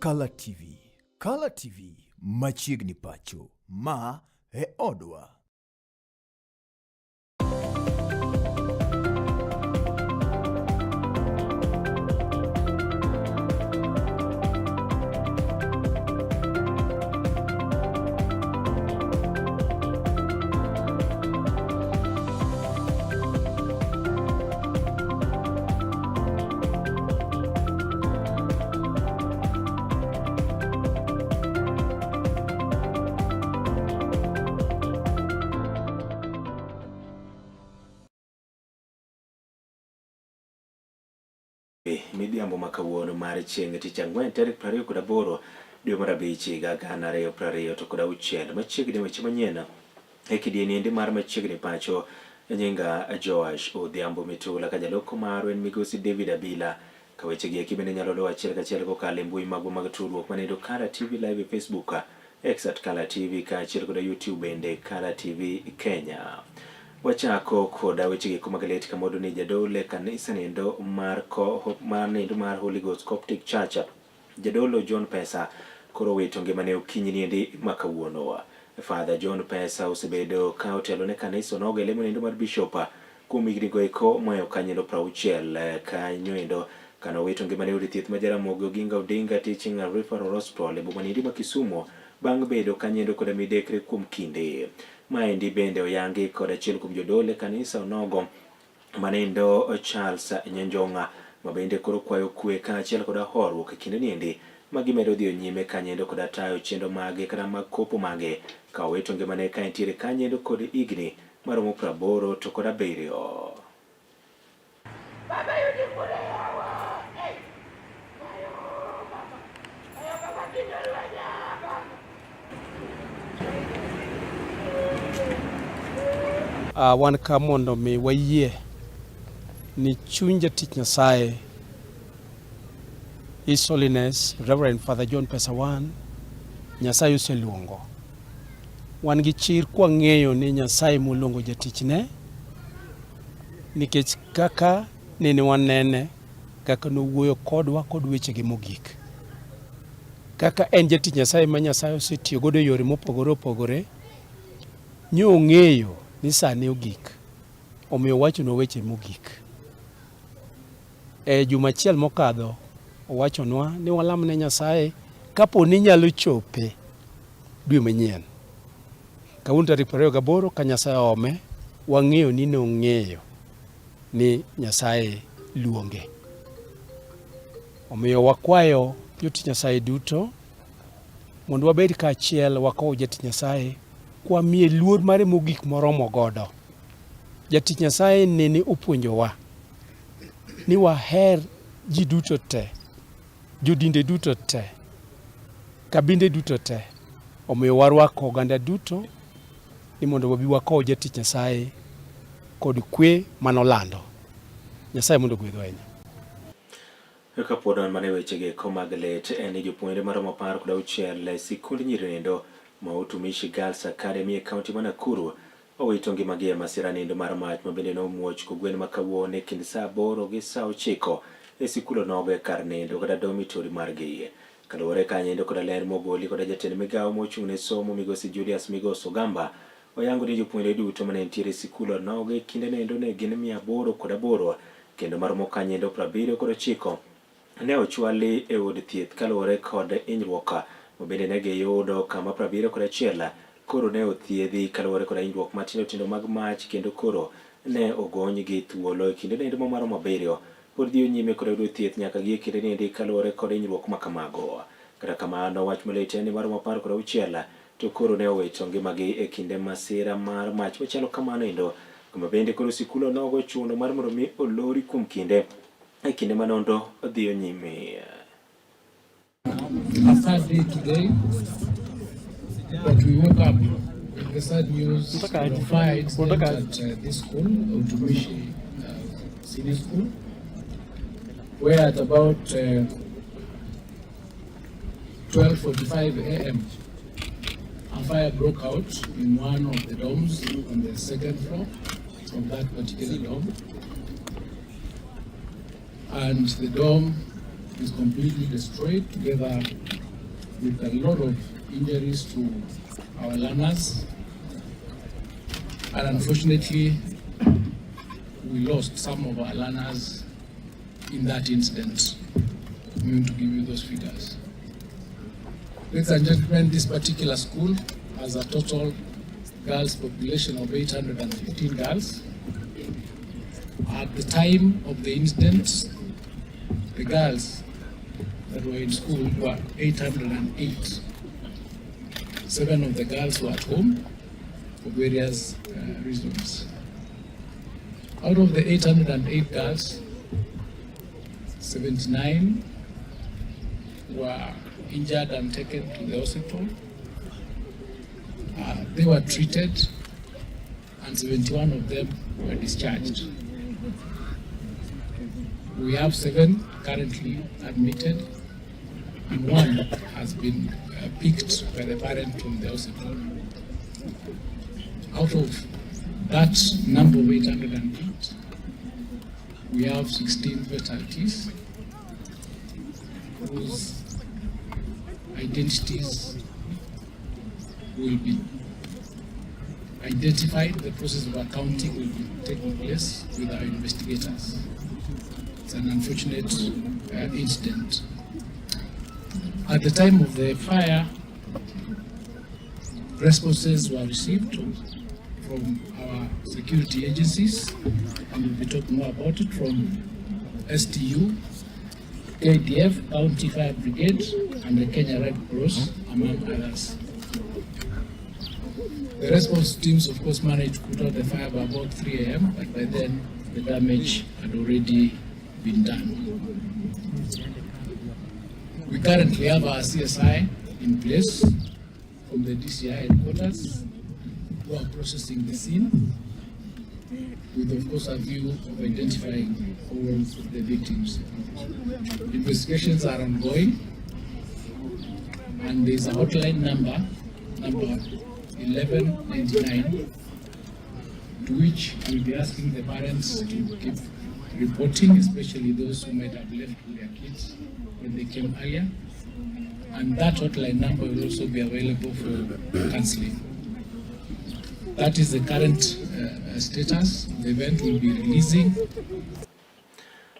Kala TV. Kala TV machiegni pacho. Ma e odwa. Midhiambo ma kawuono mar chieng' tich ang'wen tarik 28 dwe mar abich higa 2026 machiegni weche manyien e kidieny endi mar machiegni pacho nyinga Joash Odhiambo Mitula ka jaloko marwa en migosi David Abila ka weche gi eki bende nyalo luwo achiel kachiel kokalo e mbui magwa mag tudruok manendo Kala TV Live e Facebook X at Kala TV kaachiel koda YouTube bende Kala TV Kenya. Wachako koda weche gi mag lit kamodo ni jadolo e kanisa niendo mar ko, mar niendo mar Holy Ghost Coptic Church Jadolo John Pesa koro owito ngimane okinyi niendi ma kawuono. Father John Pesa osebedo ka otelo ne kanisa onogo e lemo niendo mar bishop kuom higni go eko mohewo kanyo 60 kanyo endo kane owito ngimane e od thieth ma Jaramogi Oginga Odinga Teaching and Referral Hospital e boma niendi ma Kisumu bang' bedo kanyo endo koda midekre kuom kinde. Maendi bende oyangi kod achiel kuom jodolo e kanisa onogo Manindo Charles Nyanjong'a ma bende koro kwayo kwe kaachiel koda horuok e kinde niendi ma gimedo dhiyo nyime kanyendo koda tayo chenro mage kata mag kopo mage ka owito ngimane ka entiere kanyendo kod higni maromo 87 to kod 7. Baba yudi kure yawa. Hey. Ayo baba. Ayo baba kinolwanya baba. Wan ka mondo mi wayie ni chuny jatich Nyasaye His Holiness Reverend Father John Pesa One Nyasaye oseluongo. Wan gi chir kwang'eyo ni Nyasaye moluongo jatichne nikech kaka nene wanene kaka nowuoyo kodwa kod wechege mogik. Kaka en jatich Nyasaye ma Nyasaye osetiyo godo e yore mopogore opogore, nyo ong'eyo ni sane ogik, omiyo owachonwa weche mogik. E juma achiel mokadho, owachonwa ni walam ne Nyasaye kapo ni nyalo chope dwe manyien. Kawuono tarik 28 ka Nyasaye oome, wang'eyo ni nong'eyo ni Nyasaye luonge. Omiyo wakwayo jotich Nyasaye duto mondo wabed kaachiel wakow jatich Nyasaye kwamiye luor mare mogik moromo godo. Jatich Nyasaye nene opuonjowa ni waher ji duto te, jodinde duto te, kabinde duto te. Omiyo warwako oganda duto ni mondo wabi wakow jatich Nyasaye kod kwe manolando. Nyasaye mondo ogwedhwa ahinya. Kapod wan mana e wechego eko mag lit, en ni jopuonjre maromo 16 e sikund nyiri nindo ma Utumishi Girls Academy e kaunti ma Nakuru owito ngimagi e masira nindo mar mach ma bende nomuoch kogwen ma kawuono e kind saa 8 gi saa 9 e sikul onogo e kar nindo kata dormitory margi. Kaluwore kanyo endo koda ler mogoli koda jatend migawo mochung' ne somo migosi Julius Migos Ogamba oyango ni jopuonjre duto mane nitiere e sikul onogo e kinde no endo ne gin 808 kendo maromo kanyo 79 ne ochwali e od thieth kaluwore kod hinyruok ma bende ne giyudo kama 71 koro ne othiedhi kaluwore kod hinyruok matindo tindo mag mach kendo koro ne ogonygi thuolo e kinde noendo ma maromo 7 pod dhiyo nyime kod yudo thieth nyaka gi e kinde niendi kaluwore kod hinyruok ma kamago. Kata kamano wach malit en ni maromo 16 to koro ne owito ngimagi e kinde masira mar mach machalo kamano endo kuma bende koro sikul onogo chuno mar mondo mi olori kuom kinde e kinde ma nonro dhiyo nyime. A sad day today, but we woke up with the sad news of a fire incident at this school, Utumishi Senior School, where at about 12:45 a.m. a fire broke out in one of the dorms on the second floor of that particular dorm. And the dorm is completely destroyed together with a lot of injuries to our learners. And unfortunately, we lost some of our learners in that incident. I'm going to give you those figures. Ladies and gentlemen, this particular school has a total girls population of 815 girls. At the time of the incident, the girls that were in school were 808. 7 of the girls were at home for various reasons. Out of the 808 girls, 79 were injured and taken to the hospital. They were treated and 71 of them were discharged. We have 7 currently admitted and 1 has been picked by the parent from the hospital. Out of that number of 808, we have 16 fatalities whose identities will be identified. The process of accounting will be taking place with our investigators. It's an unfortunate incident. At the time of the fire, responses were received from our security agencies, and we'll be talking more about it, from STU, KDF, County Fire Brigade, and the Kenya Red Cross, among others. The response teams, of course, managed to put out the fire by about 3 a.m., but by then the damage had already been done. We currently have our CSI in place from the DCI headquarters, who are processing the scene, with of course a view of identifying all the victims. Investigations are ongoing, and there is a hotline number 1199, to which we'll be asking the parents to keep reporting, especially those who might have left with their kids when they came earlier. And that hotline number will also be available for counseling. That is the current status. The event will be releasing.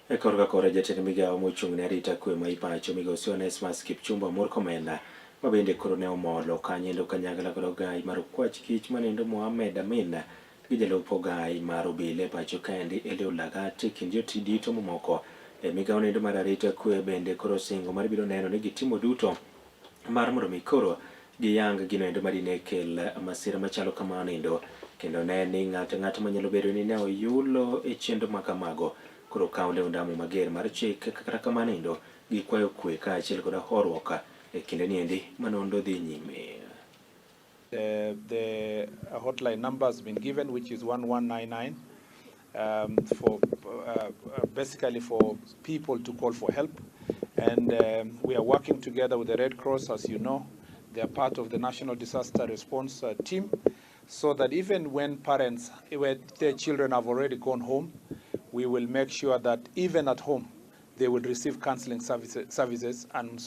E korka kore jatend migawo mochung' ne arita kwe ma ipacho migosi Onesmus Kipchumba Murkomen ma bende koro ne omolo kanyo kanyakla kod ogai mar okwach kich manendo Mohamed Amin gi jalup ogai mar obila e pacho kaendi Eliud Lagat e kind jotich duto mamoko e migawo nendo mar arita kwe bende koro singo mar biro neno ni gitimo duto mar mondo mi koro giyang gino endo madine kel masira machalo kamano endo kendo ne ni ng'ato ang'ata manyalo bedo ni ne oyulo e chenro ma kamago koro kaw ondamo mager mar chik kata kamano endo gikwayo kwe kaachiel kod horuok e kinde ni endi ma nonro dhi nyime. The hotline number has been given, which is 1199, for basically for people to call for help. And we are working together with the Red Cross, as you know. They are part of the National Disaster Response Team, so that even when parents, when their children have already gone home, we will make sure that even at home, they will receive counseling services and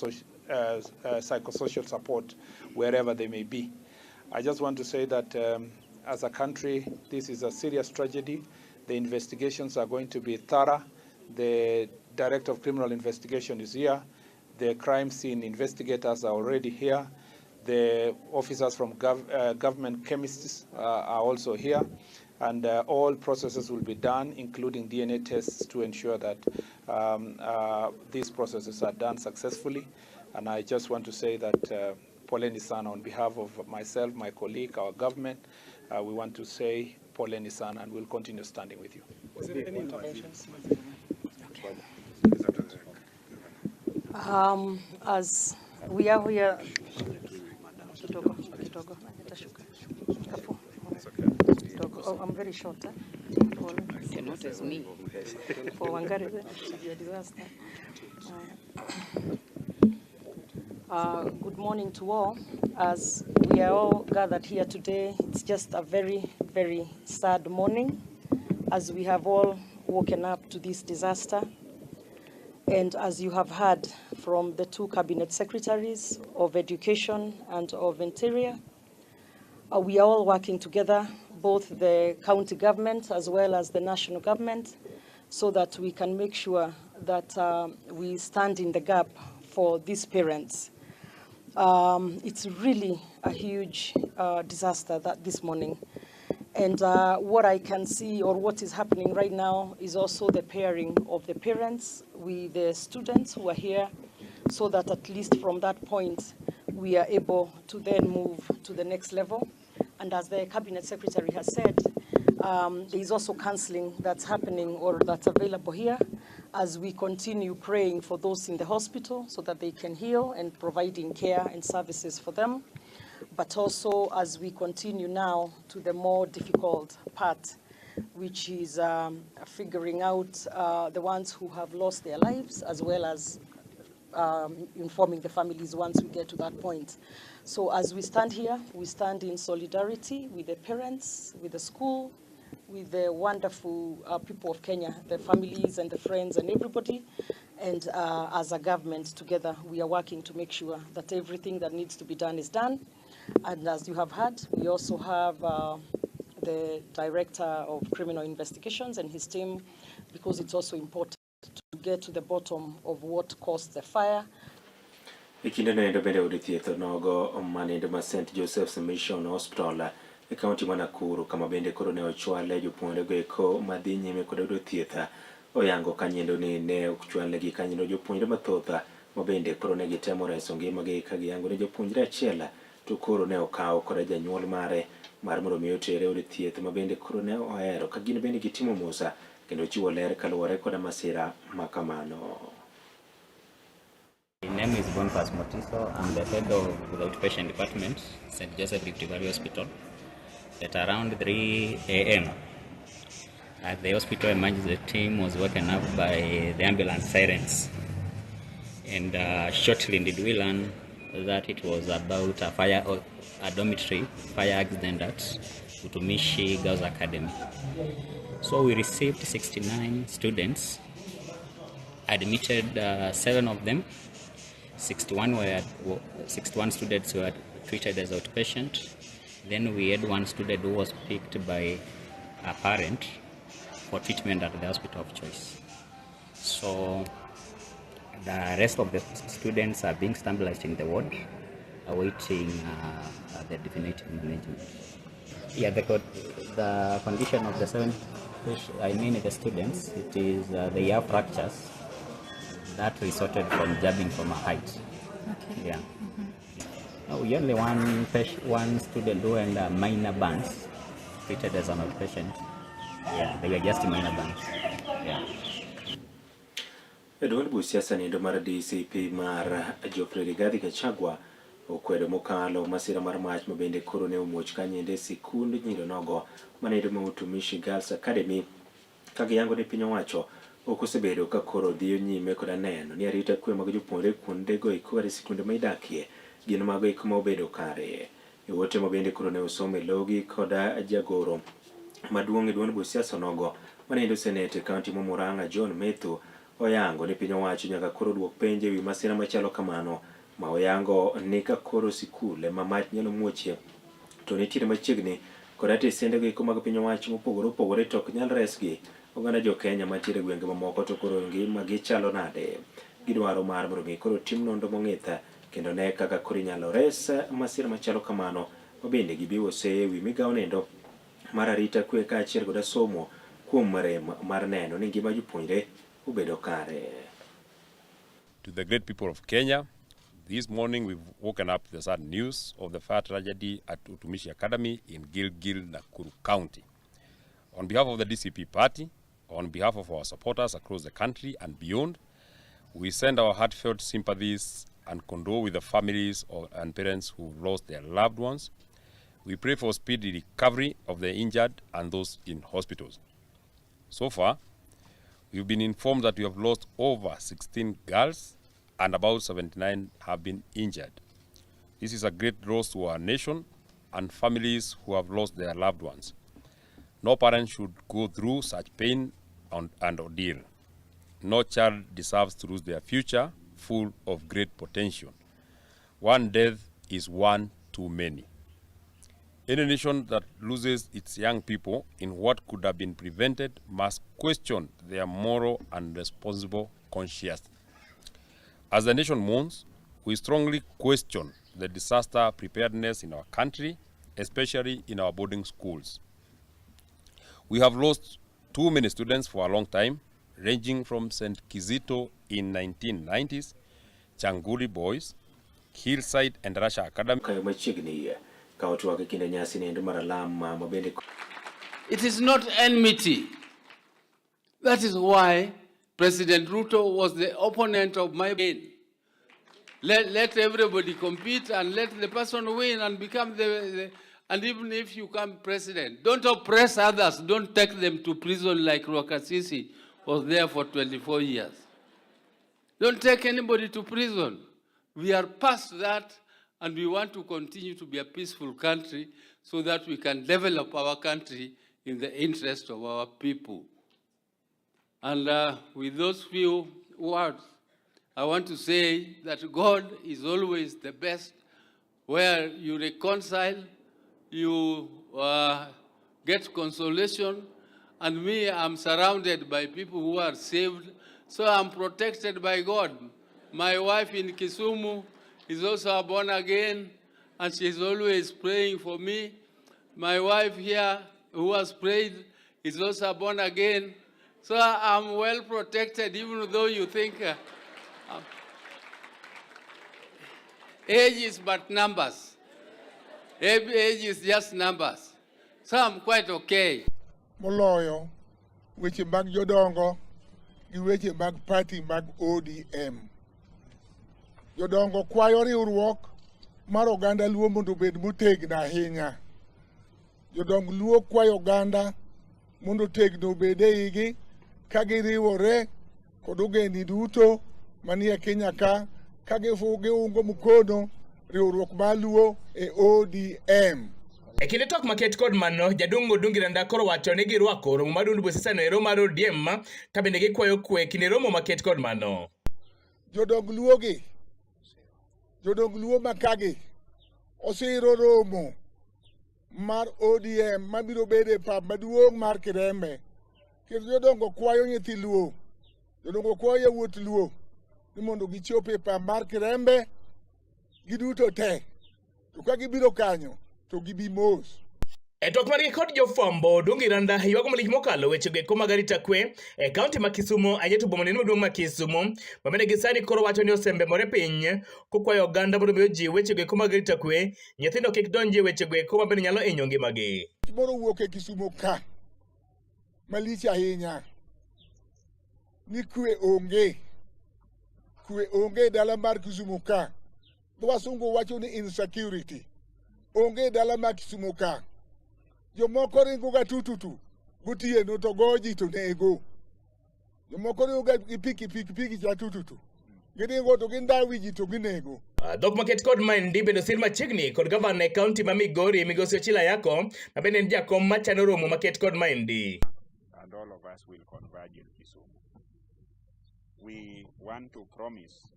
psychosocial support wherever they may be. I just want to say that as a country, this is a serious tragedy. The investigations are going to be thorough. The Director of Criminal Investigation is here. The crime scene investigators are already here. The officers from government chemists are also here. And all processes will be done, including DNA tests, to ensure that these processes are done successfully. And I just want to say that Poleni sana, on behalf of myself, my colleague, our government, we want to say Poleni sana, and we'll continue standing with you. Was there any interventions? Okay. As we are here, oh, I'm very short. You notice me. For Wangari, your disaster. Good morning to all. As we are all gathered here today, it's just a very, very sad morning as we have all woken up to this disaster. And as you have heard from the two cabinet secretaries of Education and of Interior. We are all working together, both the county government as well as the national government, so that we can make sure that we stand in the gap for these parents. It's really a huge disaster that this morning. And what I can see, or what is happening right now, is also the pairing of the parents with the students who are here, so that at least from that point, we are able to then move to the next level. And as the Cabinet Secretary has said, there is also counseling that's happening or that's available here as we continue praying for those in the hospital so that they can heal and providing care and services for them. But also as we continue now to the more difficult part, which is figuring out the ones who have lost their lives, as well as informing the families once we get to that point. So as we stand here, we stand in solidarity with the parents, with the school, with the wonderful people of Kenya, the families and the friends and everybody. And as a government together, we are working to make sure that everything that needs to be done is done. And as you have heard, we also have the Director of Criminal Investigations and his team, because it's also important to get to the bottom of what caused the fire. E kindeno endo bende od thieth nogo manindo ma St. Joseph's Mission Hospital e kaunti ma Nakuru, kama bende koro ne ochwale jopuonjrego eko madhi nyime kod yudo thieth, oyango kanyendo ni ne ok chwalnegi kanyendo jopuonjre mathoth ma bende koro ne gitemo reso ngimagi, ka giyango ni japuonjre achiel to koro ne okaw koda janyuol mare mar mondo mi otere od thieth ma bende koro ne ohero ka gin bende gitimo mosa kendo chiwo ler kaluwore koda masira ma kamano. My name is Boniface Motiso. I'm the head of the outpatient department, St. Joseph Rift Valley Hospital. At around 3 a.m., at the hospital emergency team was woken up by the ambulance sirens. And shortly did we learn that it was about a fire, a dormitory fire accident at Utumishi Girls Academy. So we received 69 students, admitted 7 of them. 61 students were treated as outpatient. Then we had one student who was picked by a parent for treatment at the hospital of choice. So the rest of the students are being stabilized in the ward, awaiting the definitive management. Yeah, the condition of the 7, I mean the students, it is they have fractures that resulted from jumping from a height. Okay. Yeah. Mm-hmm. We only one student who had minor burns, treated as an outpatient. Yeah, they were just minor burns. Yeah. E duond buch siasa nindo mar DCP mar Geoffrey Rigathi Gachagua okwedo mokalo masira mar mach ma bende koro ne omuoch kanyende sikund nyiri nogo manindo ma Utumishi Girls Academy, ka giyango ni piny owacho ok osebedo ka koro dhiyo nyime koda neno ni arita kwe mag jopuonjre kuondego eko kata sikunde ma idakie gin mago eko ma obedo kare. E ote ma bende koro ne osom e logi koda jagoro maduong' e duond buch siasa nogo manindo senate e kaunti ma Murang'a John Methu oyango ni piny owacho nyaka koro duok penjo ewi masira machalo kamano, ma oyango ni ka koro sikul ema mach nyalo muochie to nitiere machiegni kod atesende go eko mag piny owacho mopogore opogore to ok nyal resgi. Oganda jo Kenya mantiere e gwenge mamoko to koro ngima gi chalo nade? Gidwaro mar mondo mi koro tim nonro mong'ith kendo ne kaka koro inyalo res masira machalo kamano, ma bende gibiwo seye ewi migawo nendo mar arita kwe kaachiel koda somo kuom rem mar neno ni ngima jopuonjre obedo kare. To the great people of Kenya, this morning we've woken up to the sad news of the fire tragedy at Utumishi Academy in Gilgil, Nakuru County. On behalf of the DCP party, on behalf of our supporters across the country and beyond, we send our heartfelt sympathies and condole with the families and parents who lost their loved ones. We pray for speedy recovery of the injured and those in hospitals. So far, we've been informed that we have lost over 16 girls and about 79 have been injured. This is a great loss to our nation and families who have lost their loved ones. No parent should go through such pain and ordeal. No child deserves to lose their future full of great potential. One death is one too many. Any nation that loses its young people in what could have been prevented must question their moral and responsible conscience. As the nation mourns, we strongly question the disaster preparedness in our country, especially in our boarding schools. We have lost too many students for a long time, ranging from St. Kizito in 1990s, Changuli Boys, Hillside and Russia Academy. Kayo machiegni ka otwak e kinde nyasi nendo mar alam ma bende It is not enmity. That is why President Ruto was the opponent of my bill. Let everybody compete and let the person win and become the and even if you come president, don't oppress others, don't take them to prison like Rwakasisi was there for 24 years. Don't take anybody to prison. We are past that and we want to continue to be a peaceful country so that we can develop our country in the interest of our people. And with those few words, I want to say that God is always the best where you reconcile, you get consolation, and me, I'm surrounded by people who are saved, so I'm protected by God. My wife in Kisumu is also born again, and she's always praying for me. My wife here, who has prayed, is also born again. So I'm well protected, even though you think age is but numbers. Age is just numbers. So I'm quite okay. Moloyo weche mag jodongo gi weche mag party mag ODM. Jodongo kwayo riwruok mar oganda Luo mondo obed motegno ahinya. Jodong Luo kwayo oganda mondo otegno obed e igi ka giriwore kod ogendni duto manie Kenya ka ka giungo mkono riwruok mar Luo e ODM. E kinde twak maket kod mano, jaduong' Odungi Randa koro wacho ni girwako romo mar duond buch no ero mar ODM ka bende gikwayo kwe e kinde romo maket kod mano. Jodong Luo gi, jodong Luo makagi osiro romo mar ODM mabiro bedo e pap maduong' mar Kirembe. Kendo jodongo kwayo nyithi Luo, jodongo kwayo yawuot Luo ni mondo gichop e pap mar Kirembe giduto te. To ka gibiro kanyo to gibi mos. E twak margi kod jofwambo, Odungi Randa ywago malich mokalo wechego eko mag arita kwe e kaunti ma Kisumu ahinya to boma maduong' ma Kisumu ma bende gi sani koro wacho ni osembemore piny kokwayo oganda mondo mi ojiw wechego eko mag arita kwe, nyithindo kik donji e wechego eko ma bende nyalo hinyo ngimagi. Moro wuok e Kisumu ka malich ahinya ni kwe onge, kwe onge e dala mar Kisumu ka. Wasungu wacho ni insecurity onge e dala mar Kisumu ka. Jomoko ringo ga tututu gotieno to go ji to nego. Jomoko ringo ga gi piki piki piki cha tututu. Giringo to gindawo wi ji to ginego. Dhok maket kod maendi bende osir machiegni kod gavana e kaunti ma Migori migosi Ochilo Ayako ma bende en jakom machano romo maket kod maendi. And all of us will converge in Kisumu. We want to promise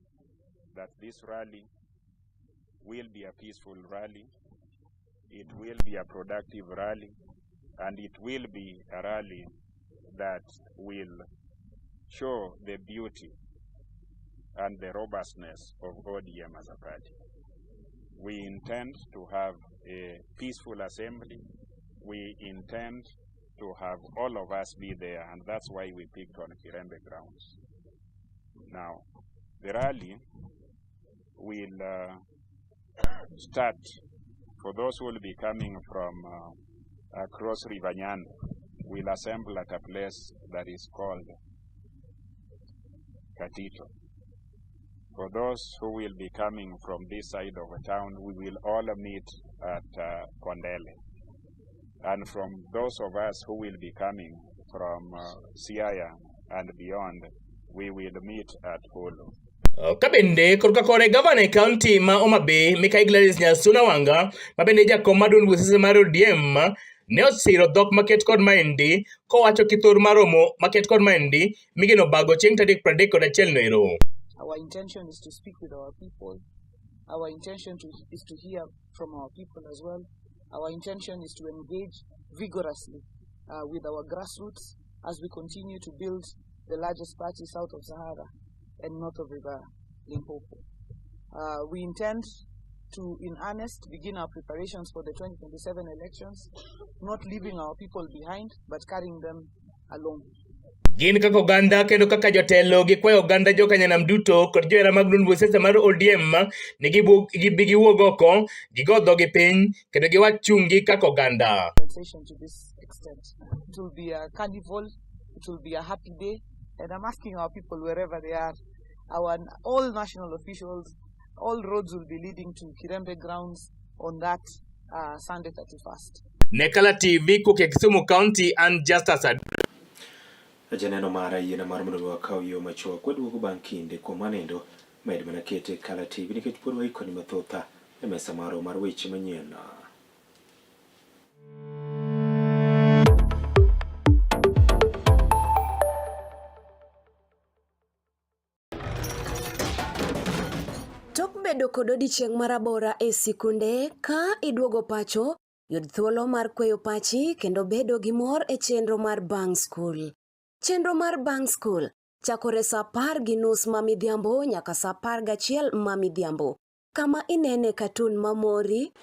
that this rally will be a peaceful rally, it will be a productive rally, and it will be a rally that will show the beauty and the robustness of ODM as a party. We intend to have a peaceful assembly. We intend to have all of us be there, and that's why we picked on Kirembe grounds. Now, the rally will start for those who will be coming from across River Nyando, will assemble at a place that is called Katito. For those who will be coming from this side of the town, we will all meet at Kondele. And from those of us who will be coming from Siaya and beyond, we will meet at Holo. Ka bende korka kore gavana e kaunti ma Homa Bay Mikai Gladys Nyasuna Wanga ma bende jakom mar duond buch mar ODM ne osiro dhok maket kod maendi kowacho kithur mar romo maket kod maendi migeno bago chieng' tarik 31 noero. Our intention is to speak with our people. Our intention is to hear from our people as well. Our intention is to engage vigorously with our grassroots as we continue to build the largest party south of Sahara and north of River Limpopo. We intend to, in earnest, begin our preparations for the 2027 elections, not leaving our people behind, but carrying them along. Gin kaka oganda kendo kaka jotelo gikwayo oganda jokanyanam duto kod johera mag duond siasa mar ODM ni gibi giwuog oko, gigo dhogi piny kendo giwach chung-gi kaka oganda. Compensation to this extent. It will be a carnival, it will be a happy day, and I'm asking our people wherever they are, our all national officials, all roads will be leading to Kirembe grounds on that Sunday 31st. Ne Kala TV kowuok e Kisumu County, an Justus Ad Janeno mara yiena mar mondo mi wakaw yo machuok waduogo bang' kinde kuom manendo med mana kete Kala TV nikech pod waikoni mathoth e mesa marwa mar weche manyien. Tok bedo kod odiechieng' marabora e sikunde, ka iduogo pacho, yud thuolo mar kweyo pachi kendo bedo gi mor e chenro mar bang' skul. Chenro mar bang' skul chakore sa 10:30 ma midhiambo nyaka sa 11 ma midhiambo, kama inene katun mamori,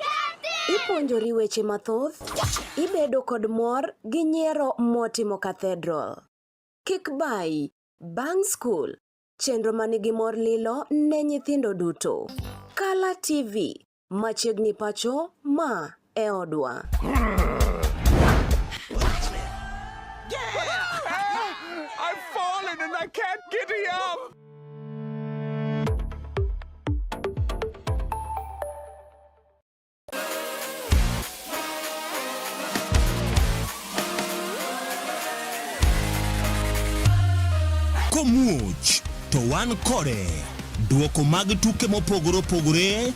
ipuonjori weche mathoth, ibedo kod mor gi nyiero motimo cathedral. Kik bayi, bang' skul, chenro manigi mor lilo ne nyithindo duto. Kala TV, machiegni pacho, ma e odwa. I've fallen and I can't get up. Komuoch to wan kode. Duoko mag tuke mopogore opogore,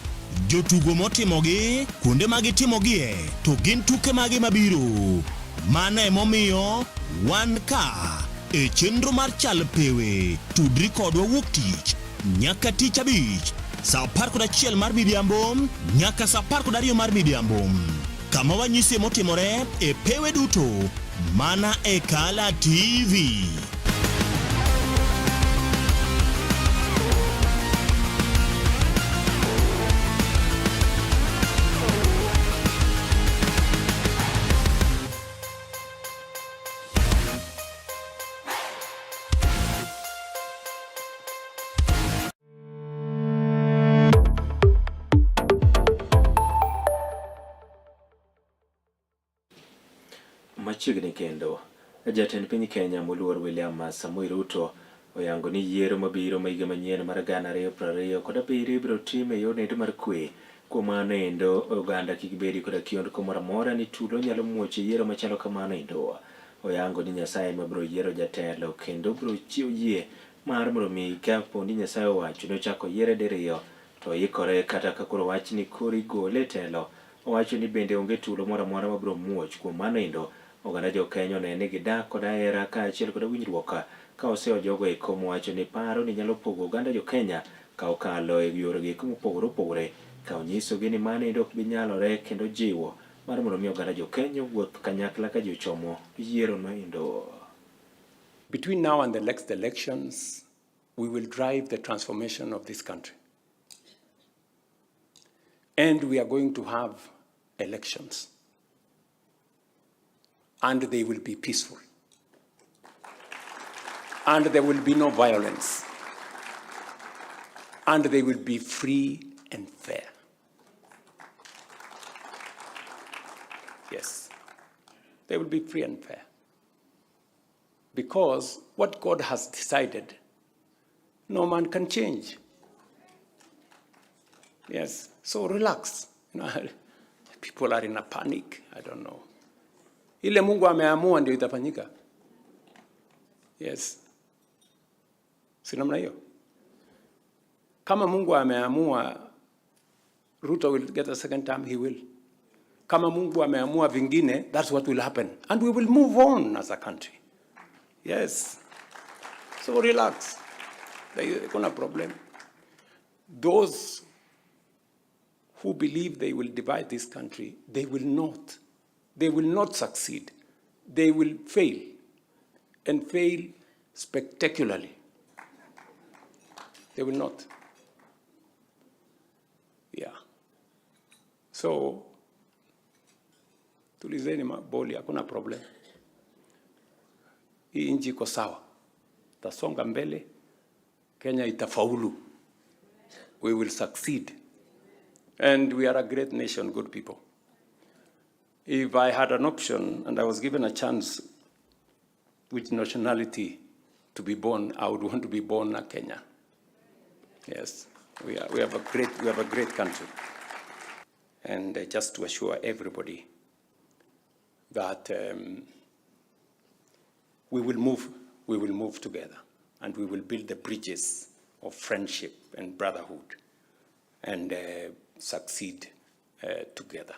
jotugo motimogi, kuonde ma gitimogie, to gin tuke mage mabiro. Mano emomiyo wan ka e chenro mar Chal Pewe. Tudri kodwa wuok tich nyaka tich abich saa 11 mar midhiambo nyaka saa 12 mar midhiambo kama wanyisie motimore e pewe duto mana e Kala TV. Machiegni kendo, jatend piny Kenya moluor William Samoei Ruto oyango ni yiero mabiro ma higa manyien mar 2027 ibiro tim e yor endo mar kwe. Kuom mano endo, oganda kik bedi koda kiondko moro amora ni tulo nyalo muoch e yiero machalo kamano endo. Oyango ni Nyasaye ema biro yiero jatelo kendo biro chiwo yie mar mondo mi kapo ni Nyasaye owacho ni ochako yiere diriyo to oikore kata ka koro wach ni koro igole e telo. Owacho ni bende onge tulo moro amora mabiro muoch. Kuom mano endo, oganda jo Kenya one ni gidak kod ahera kaachiel kod winjruok ka oseo jogo eko mowacho ni paro ni nyalo pogo oganda jo Kenya ka okalo e yorego eko mopogore opogore ka onyisogi ni mano endo ok bi nyalore kendo jiwo mar mondo mi oganda jo Kenya owuoth kanyakla ka ji ochomo yiero no endo. Between now and the next elections, we will drive the transformation of this country. And we are going to have elections. And they will be peaceful. And there will be no violence. And they will be free and fair. Yes, they will be free and fair. Because what God has decided, no man can change. Yes, so relax. People are in a panic. I don't know. Ile Mungu ameamua ndio itafanyika. Yes. Si namna hiyo? Kama Mungu ameamua Ruto will get a second term, he will. Kama Mungu ameamua vingine, that's what will happen. And we will move on as a country. Yes. So relax. Kuna problem. Those who believe they will divide this country, they will not. They will not succeed. They will fail, and fail spectacularly. They will not. Yeah. So, tulizeni maboli, hakuna problem. Hii nchi iko sawa, tasonga mbele, Kenya itafaulu. We will succeed. And we are a great nation, good people. If I had an option and I was given a chance which nationality to be born, I would want to be born a Kenyan. Yes, we have a great country. And just to assure everybody that we will move together, and we will build the bridges of friendship and brotherhood and succeed together.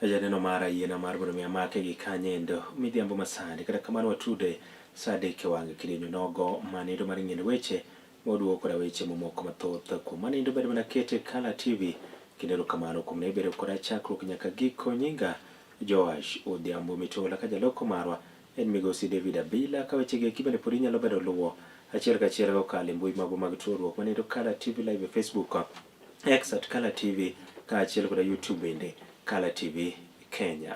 Janeno mara yiena mar mondo mi amake gi kanyendo midhiambo masani kata kamano watude sa adek e wang' kidienyo nogo manindo mar ng'ieno weche moduogo koda weche mamoko mathoth kuom manindo bende mana kete Kala TV kendo erokamano kuom ne bedo koda chakruok nyaka giko. Nyinga Joash Odhiambo Mitola ka jaloko marwa en migosi David Abila ka wechegi eki bende pod inyalo bedo luwo achiel kachiel kokalo e mbui magwa mag tudruok manindo Kala TV Live e Facebook, X at Kala TV kaachiel koda YouTube bende Kala TV Kenya.